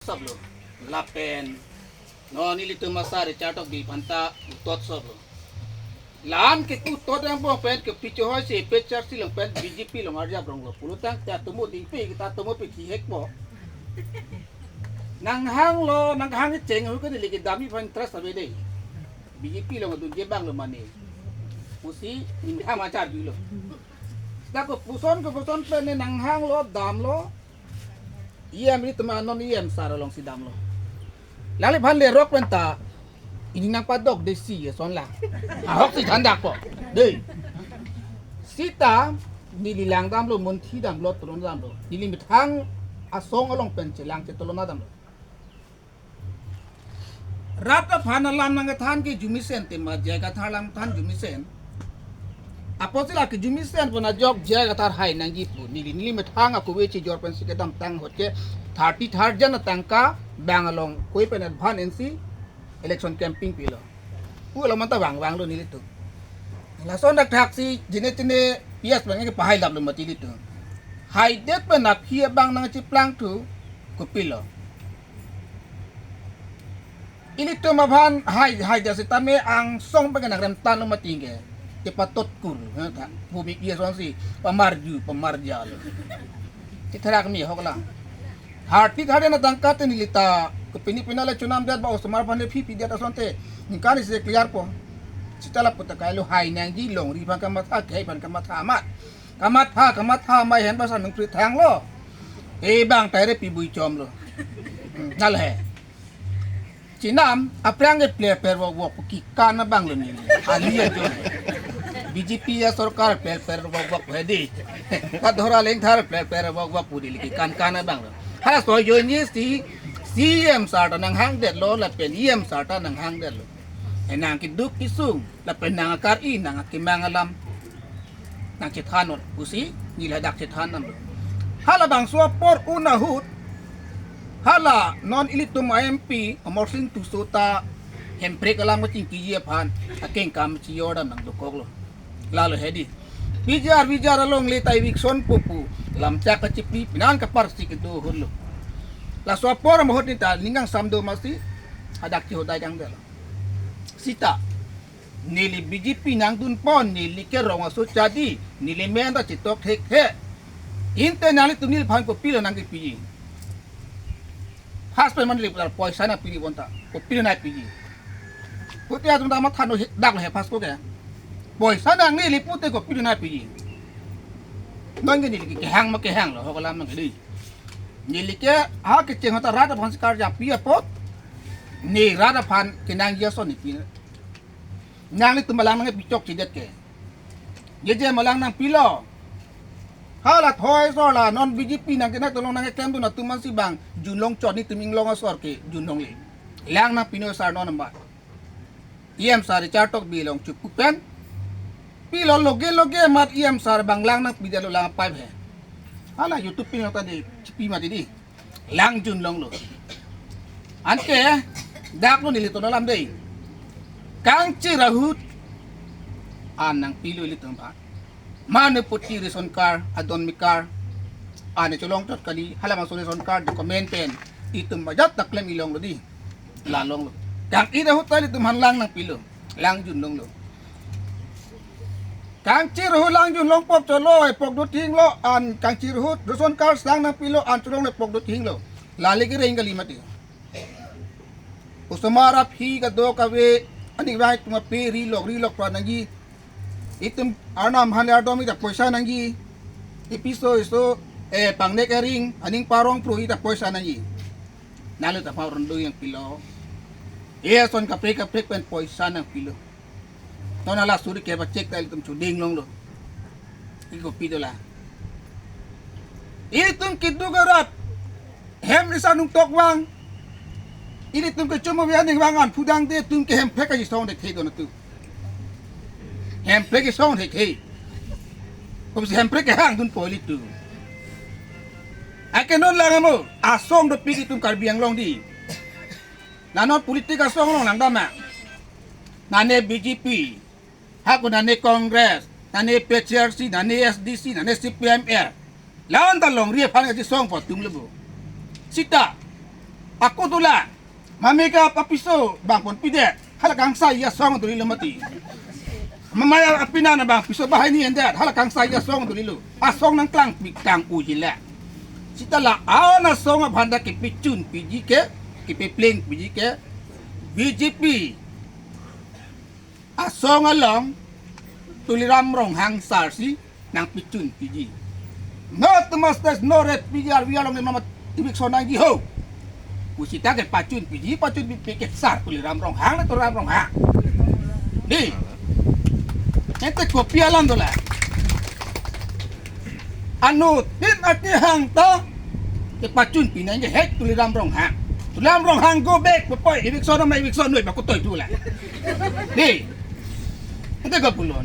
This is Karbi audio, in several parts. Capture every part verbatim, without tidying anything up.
Soplo. Lapen non ilitum asar Richard Tokbi aphanta utot soplo. La-an ke utot angbong pen ke picho hoi si pechar si long pen B J P along arjap ronglo. Pulotangte atomo dingpe kita atomo pe khihek po. Nanghanglo, nanghang cheng hu ke neli kedam aphan trust ave dei. B J P along adunji abang lo mane. Pusi ninghang achar julo. Seta kopuson kopuson pen ne nanghanglo, damlo. E M ri teman non E M sar alongsi damlo. Lale aphan lerok pen ta ini nangpadok dei si ason la. Ahok si thandakpo. Dei. Seta neli lang damlo, munthi damlo, tolon damlo. Neli methang asong along pen chelang chetolon damlo. Rat aphan alam nangkethan ke jumisen tema J I Kathar alam than jumisen. Apotsi la ke jumisen pon ajok J I Kathar hai nangji pu. Neli neli methang akove chijor pensi kedamtang ahut ke thirty thousand atangka bang along koi pen advance ensi election campaign pilo. Pu along manta vangvanglo nelitum. Lason dak thaksi jine jine P S bang ke pahai laplo mati ilitum. Haidet pen aphi abang nangchiplang thu kopilo. Ilitum aphan hai hai dak sitame angsong pen nangrem tanlo mati ke. Kepatot kur, ha, ta. Bumi iya sonsi pamarju, pamarja lo. Titharak mi hok la. Thirty thousand atangka te neli ta kopini pina le chunam det ba osomar aphan le phi pidet asonte. Ningkan isi clear po. Seta lapu ta kailo hai nangji longri aphan kamatha, khei aphan kamatha amat. Kamatha, kamatha amei hen basa nungpri thanglo. E bang taire pi bui chomlo. Hmm, nal he. Chenam aphrang ke pler per vok vok kekan abang lo neli. Ali ajo. B J P asorkar pler per vok vok he dei. Kadhora lengthar pler per vok vok pu dei kekan kan abang lo. Hala so jo ni si C M sar ta nanghang detlo lapen E M sar ta nanghang detlo. Enang keduk kesung lapen nang akar-i nang akemang alam nangchethan non pusi neli ladak chethan damlo. Halabangso apor un ahut hala non ilitum a-M P Amarsing Tisso ta Hemprek alam kachingkiji aphan akengkam chijor dam nangdokoklo. Lalo he dei. Bijar bijar alongle ta eviction pupu lamchak kachipi pinan kaparsi kedo ahutlo. Laso apor ahut neta ning kangsam do masi hadak chihodai kangdelo. Seta neli B J P nangdun pon, neli ke rong aso chadi, neli men ta chitok thek he. Inte nanglitum neliphan kopilo nangkepiji. First pen man neli putar poisa nangpiji bonta, kopilo nangpiji. Pute atum ta matha no he dak he first ko ke. Poisa nang neli pute kopilo nangpiji. Non ke neli ke kehang ma kehanglo, hok alam nang dei. Neli ke ha kecheng ahut ta rat aphan si karjapi apot. Ne rat aphan kenangji ason ne pi. Nanglitum malang nangpichok chidet ke. Jeje malang nangpilo. Hala thoi asor la non B J P nangkenak tolong nangkeklem dun atum mansi bang junlong chot netum inglong asor ke junlongle. Lang nangpino sar non amba. E M sar Richard Tokbi along chipu pen. Pilo loge loge amat E M sar bang lang nangpidetlo lang pipe he. Hala YouTube pin ta dei chipi mati dei. Lang junlonglo. Anke dak lo nelitum alam dei. Kangchir ahut an nangpilo ilitum aphan. Mane poti ration card, adon me card. Ane cholong chot kali, halabangso ration card document pen itum ajat ta klem-i longlo dei. La longlo. Kang-it ahut ta ilitum aphan lang nangpilo. Lang junlonglo. Kangchir ahut lang junlong pok cholo, epok do thinglo, an kangchir ahut ration card sang nangpilo, an cholongle epok do thinglo. Lale kereng kali mati. Osomar aphi kadokave aning rai tum ape ri lok ri lok pra nangji. Itum arnam han ardom ita poisa nangji. Ipiso iso, eh, pangnek aring aning parong pro ita poisa nangji. Nalo ta parong do nangpilo. Eh, ason kaprek kaprek pen poisa nangpilo. Non hala suri ke ba chek ta ilitum chuding longlo. Iko pidola. Ilitum keduk arat. Hem risa nung tok vang. Ilitum ke chumo bian ning vangan pudang de tum ke Hemprek ke song de thei don tu. Hemprek ke song de thei. Kom si Hemprek kehang dunpo ilitum. Ake non lang mo. Asong dopik itum Karbi Anglong dei. Na non politik asong along lang dam ma. Nane B J P. Hako nane Congress, nane P H R C, nane S D C, nane C P M L. La-an ta longri aphan kachisong po atum le bo. Seta Ako dolang. Mami ke apiso bang ponpidet. Hala kangsai asong duli lo mati. Mamaya apinan abang piso bahai ni endet. Hala kangsai asong duli lo. Asong nangklangpi kang-ujila. Seta la-an asong abhanda kepechunpiji ke, kepeplengpiji ke B J P asong along Tuliram Ronghang sar si nangpechunpiji. No tomorrow stage, no red P G R V along mama eviction nangji ho. Pu seta kepachunpiji, pachunpipe ke sar Tuliram Ronghang, Tuliram Ronghang. Dei. Ante kopi alam dolang. Anuttin akehang ta kepachunpi nangji he Tuliram Ronghang. Tuliram Ronghang go back, pupoi eviction ma eviction noi ba kutoi dolang. Dei. Ante ko pulo.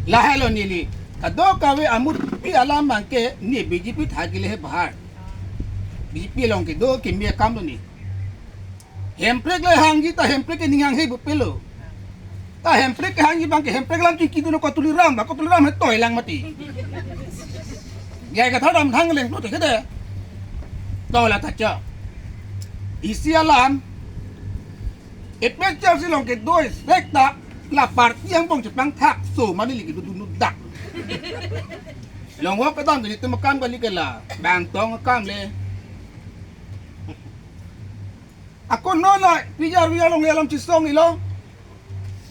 Lahelo neli. Kadokave amutpi alam abangke ne B J P thakile he bahar. B J P along kedo keme akam lo ne. Hemprek le hangji ta Hemprek ke ning hanghe pupe lo. Ta Hemprek kehangji abangke Hemprek alam chingki dun ko Tuliram ba ko Tuliram he toilang mati. Jai kathar damthang leng pulote kede. To la ta cha. Isi alam. A P H L C along kedo sek ta la party angbong chepangthak so mane liki dudun dak. Longvok kedam ke itum akam kali ke la. Bang tong akam le. Ako non la P G R V along le alam chisong ilo.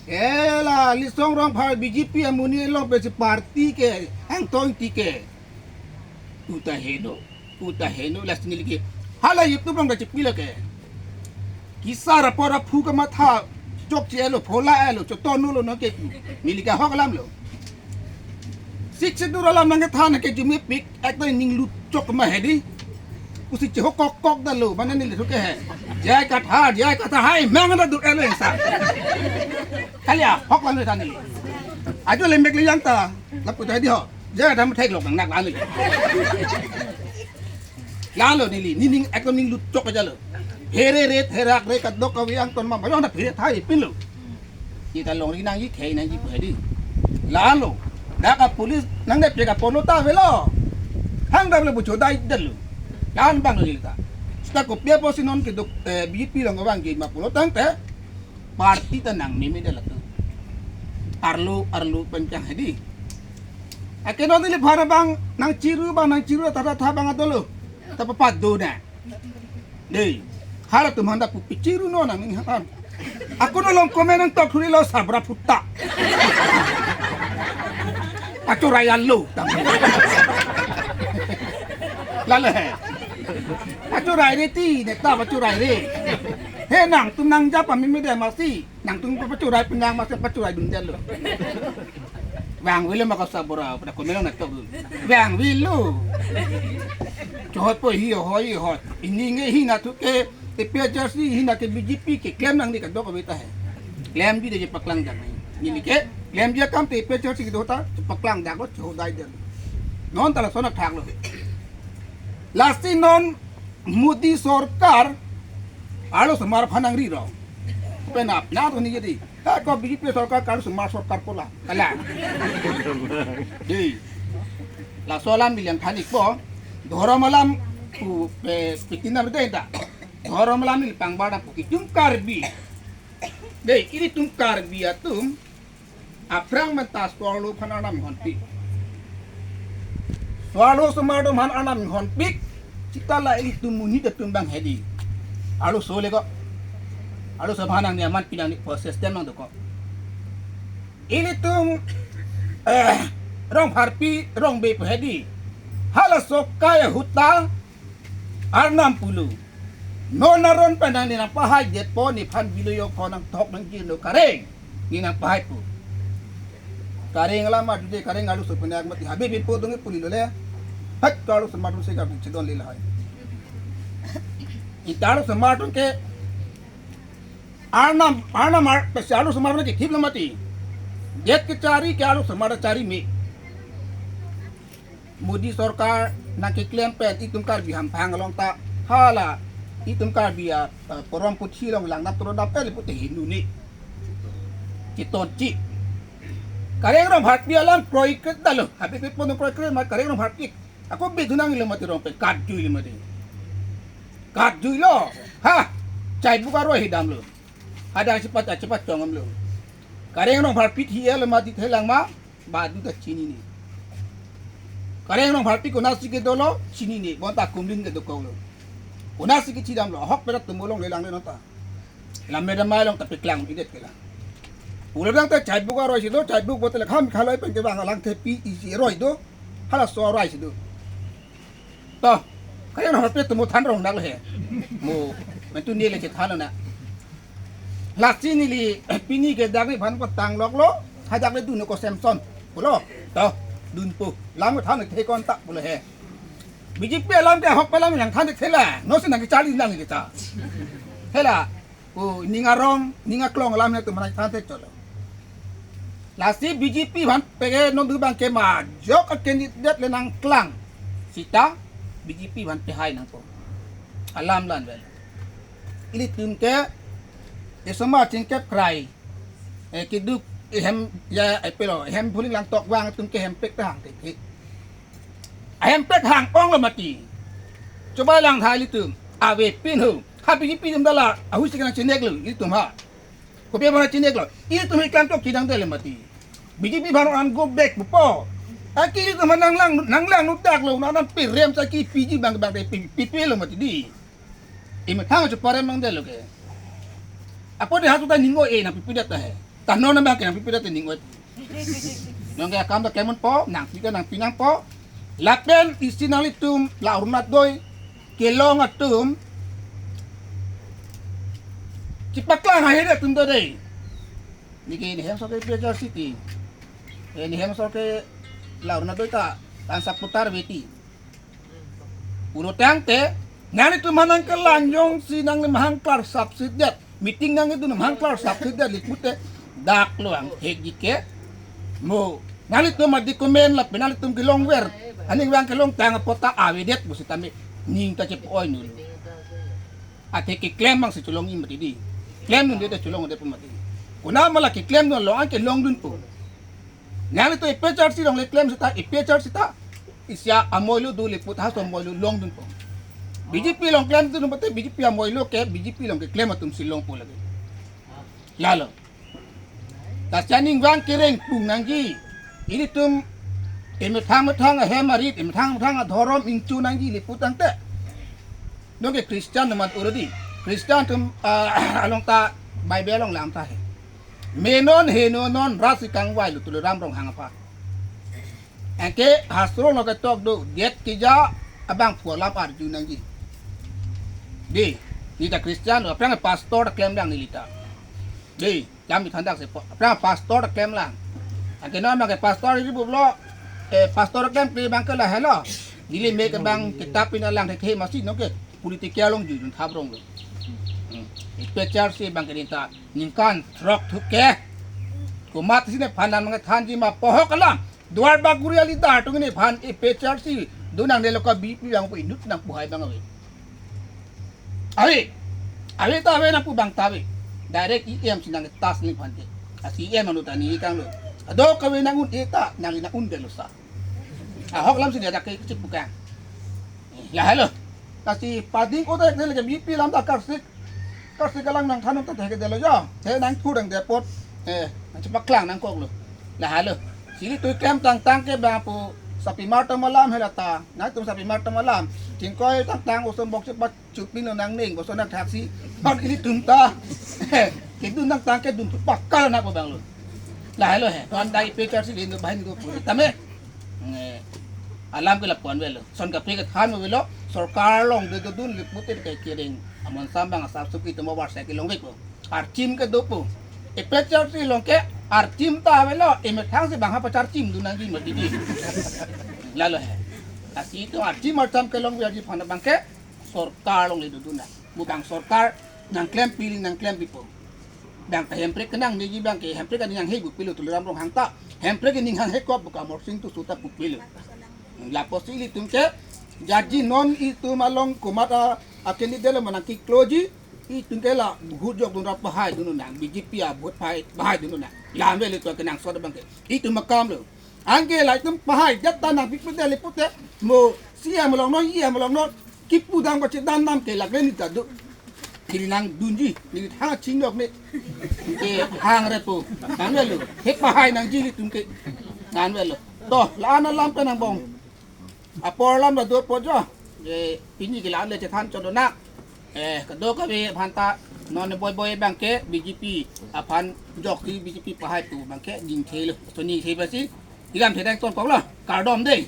Ela Litsong Rongphar B J P amonit along pensi party ke angtong ti ke. Uta heno, uta heno last neli ke. Hala YouTube along da chepilo ke. Kisar apor aphu kamatha chokche elo, phola elo, chotono lo nangke. Neli ke ahok alam lo. Sixth Schedule alam nangkethan ke jumepik, ekta ninglu chok ma hedi. Pusi chehok kok kok dalo, mane neli thuke he. Jai kathar, jai kathar, hai, mang da dur elo engsa. Kali ahok lang than neli. Ajo lembek le yang ta, lapu ta hedi ho. Jai dam thek lok nang nak lalo. Lalo neli, nining ekdom ninglu chok aja lo. Here ret, herak re, kadokave angton ma, bayo na phere thai pin lo. Kita longri nangji, khei nangji pu hedi. Lalo, dak a police nangneppik apotlo ta avelo. Hang dam le bu chodai detlo. Lan bang lo neli ta. Seta kopi apotsi non keduk, eh, B J P along abang ke ma pulo tangte. Party ta nangmeme det latum. Arlo, arlo pen chang hedi. Ake non neli phara bang nangchiru bang nangchiru ta ta bang adolo. Ta papa do na. Dei. Halatum handa pu pichiru no nang ning hatan. Ako no long komen nangtok thuri lo sabra phutta. Pachorai alo. Lalo he. Pachorai re ti, neta pachorai re. He nangtum nangjap amememe det masi. Nangtum pachorai penang masi pachorai dun det lo. Vangvelo ma ko sabra, pada komen nangtok dun. Vangvelo. Chohot po hi ho hi ho. Ini nge hina thuke A P H L C hina ke B J P keklem nang ni kadokave ta he. Klemji de paklang jak nang. Neli ke klemji akam te A P H L C kedo ta paklang jak lo chodai det. Non ta lason athak lo. Lasi non Modi sorkar arlosomar aphan nangri rong. Penap na to ni jadi. Ha ko B J P sorkar arlosomar sorkar kola. Kala. Dei. Laso alam bilang thanik po. Dhorom alam pu pe pitin na beda ta. Dhorom alam neli pangbar na pu itum Karbi. Dei, ilitum Karbi atum aphrang menta so-arlo aphan arnam inghonpik. So-arlosomar atum aphan arnam inghonpik. Seta la ilitum monit atum bang hedi. Arloso le ko. Arloso aphan nangneman pinang ni po system nangdoko. Ilitum, eh, Rongpharpi, Rongbe pu hedi. Halaso kai ahut ta arnam pulo. Non aron pen nang ne nangpahai detpo, nephan bilo yok ko nangthok nangjirno Kareng. Ne nangpahai pu. Kareng alam adu de Kareng arloso pen ak mati Habibie po dong puli lo le. Hak arlosomar atum si ka chedon le lahai. Ita arlosomar atum ke arnam, arnam ar, pesi arlosomar atum ke thip lo mati. Det kechari ke arlosomar chari me. Modi sorkar nangkeklem pen itum Karbi hamphang along ta hala itum Karbi a, eh, porom puthi along lang nap toro dap el pute hinu ni. Chiton chi. Kareng Rongpharpi alam kroikre dalo. Habibie po dong kroikre ma Kareng Rongpharpi. Ako bedunang ilo mati rong pe kadju ilo mati. Kat juilo. Ha. Chaibuk aroi hidamlo. Hadak chepat chepat chongomlo. Kareng Rongpharpi thi-et lo mati thelang ma. Badu ta chinine. Kareng Rongpharpi konatsi kedolo chinine. Bonta kumlin kedokoklo. Konatsi kechidamlo. Ahokpet atum along lelang le nonta. Lam medam mai along ta paklang idet kela. Pulo dang te Chaibuk aroi si do, Chaibuk bote le kham khaloi pen kevang alang thepi isi aroi do. Halaso aroi si do. To, Kareng Rongpharpi atum mo than rong dak le he. Mo, mentu neli chethan na. Lasi neli pini ke dak nephan patang loklo, hadak le dunnon ko Samson. Pulo, to, dunpo. Lam than thekon ta pulo he. B J P alam ke ahok alam nangthan thela. No si nangkecharli nang kita. Hela. O, ning arong, ning aklong alam nangtum nangthan thek cholo. Lasi B J P aphan pege non du abang ke majok a-candidate le nangklang. Sita B J P aphan pehai nangpo. Alam la-an vel. Ilitum ke, esomar chingkep krai. Eh, keduk, ehem, ya, eh, pelo, ehem phuling lang tok vang atum ke hempek tahang thek. Ahempek hang-onglo mati. Choba lang tha ilitum. Avepin ho. Ha B J P atum dala. Ahu si kenang chineklo ilitum ha. Kopi aphan chineklo. Ilitum ikam tok kidang dele mati. B J P aphan an go back pupo. Aki ilitum nanglang nanglang nutak lo. Nanan pirem sa ki P G bang bang de pi pi lo mati di. Imethang achu parem mang delo ke. Apo de hatu ta ning oi-e nangpipedet ta he. Ta non abang ke nangpipedet ta ning oi. Nonke akam ta klempo, nangpi ta nangpi nangpo. Lapen isi nanglitum la Arunodoi kelong atum. Chepaklang ahe de atum do dei. Neke nehem so ke P H R C ti. Eh, nehem so ke la Arunodoi ta, tan saputar veti. Pulo tangte, nanglitum aphan nangkelang jongsi nangli mahang klar subsidy det. Meeting nangkedun mahang klar subsidy det le pute dak lo ang hek dike. Mo, nanglitum adi komen lapen nanglitum kelongver. Aning vang kelongtang apot ta avedet pusitame ning ta chep-oi nulu. Athe keklem abang si cholong-i mati di. Klemdunde ta cholongde pu mati. Konat ma la keklemdun along an kelongdunpo. Nangli to A P H R C along le klem seta, A P H R C ta isi amoilo do le put haso amoilo longdunpo. B J P along klemdun mate B J P amoilo ke B J P along keklem atum si longpo lagi. Lalo. Lasi aning vang kereng pung nangji. Ilitum emethang methang ahem arit, emethang methang adhorom ingchu nangji le put tangte. Nonke Christian amat uro di. Christian atum, ah, along ta Bible along lam ta he. Menon heno non rat si kangvai lo Tuliram Ronghang aphan. Anke hastro lo ketok do, det keja abangphu alam arju nangji. Di, neli ta Christian lo, aphrang pastor ta klemlang neli ta. Di, lam di thandak si po, aphrang pastor ta klemlang. Anke non abang ke pastor iri bublo, eh, pastor ta klemkle abang ke lahelo. Neli me ke abang kitap pina lang thekhe masi nonke political along jujun thap rong lo. Hmm. A P H R C abang ke neli ta ningkan throk thuk ke. Komat si nephan nangthanji ma pohok alam. Duar Bagori a-leader atum nephan A P H R C do nangne lo ka B J P abang pu inut nangpu hai abang ave. Ave. Ave ta ave nangpu abang ta ave. Direct E M si nangtas nephan ke. A C E M anu ta neli kanglo. Ado kave nang-un-e ta nang nang-un-det lo sa. Ahok alam si neli adak ke chipukang. Lahelo. Lasi pading kotak neli ke B J P alam ta karsik. Karsik alang nangthan ta thekdetlo jo. The nangthur dangdetpot. Eh, nangchepaklang nangkoklo. Lahelo. Sili tui klem tangtang ke abangphu sapimar atum alam hela ta. Nangtum sapimar atum alam. Chingkoi tangtang osom bok chepat chupin lo nangning boso nangthaksi. Hot ilitum ta. Kedun tangtang kedun tu pakal nangpo abang lo. Lahelo he. Ton dai A P H R C le do bahai do pu. Tame. Eh, alam ke lapu-an avelo. Son kaprek kethan avelo. Sorkar along dodun le pute ke kereng. Amon sam abang asap suki tomo warsa kelongvekpo. Archim kedopo. A P H R C along ke archim ta avelo. Emethang si abang ha pacharchimdun nangji mati di. Lalo he. Lasi itum archim archam kelongverji aphan abang ke sorkar along le dodun nang. Mo abang sorkar nangklem pili nangklem pipo. Abang ke Hemprek kenangneji abang ke Hemprek aning hanghe pupilo Tuliram Ronghang ta. Hemprek aning hanghe kop buka Amarsing Tisso ta pupilo. Lapusi ilitum ke jaji non itum along komat a, a-candidate lo ma nangkikloji itum ke la vote jokdun ra pahaidun nang B J P a-vote pahai pahaidun nang. Lam avelo itum kenangsot abang ke. Itum akam lo. Anke la itum pahaidet ta nangpipedet le pute mo C M along non, E M along non. Kipu dam kachedan dam ke lake neli ta do. Neli nangdunji, neli thang chingjok ne. Ke hang repo. Nang velo. He pahai nangji nelitum ke. Nang velo. To, la-an alam pen angbong. Apor alam ta do po jo. Eh, pini ke la-an le chethan chot do nak. Eh, kadokave aphan ta non boi boi abang ke B J P aphan jokji, B J P pahai pu abang ke jingthe lo. To jingthe pasi. Ilam thedang ton kok lo. Kardom dei.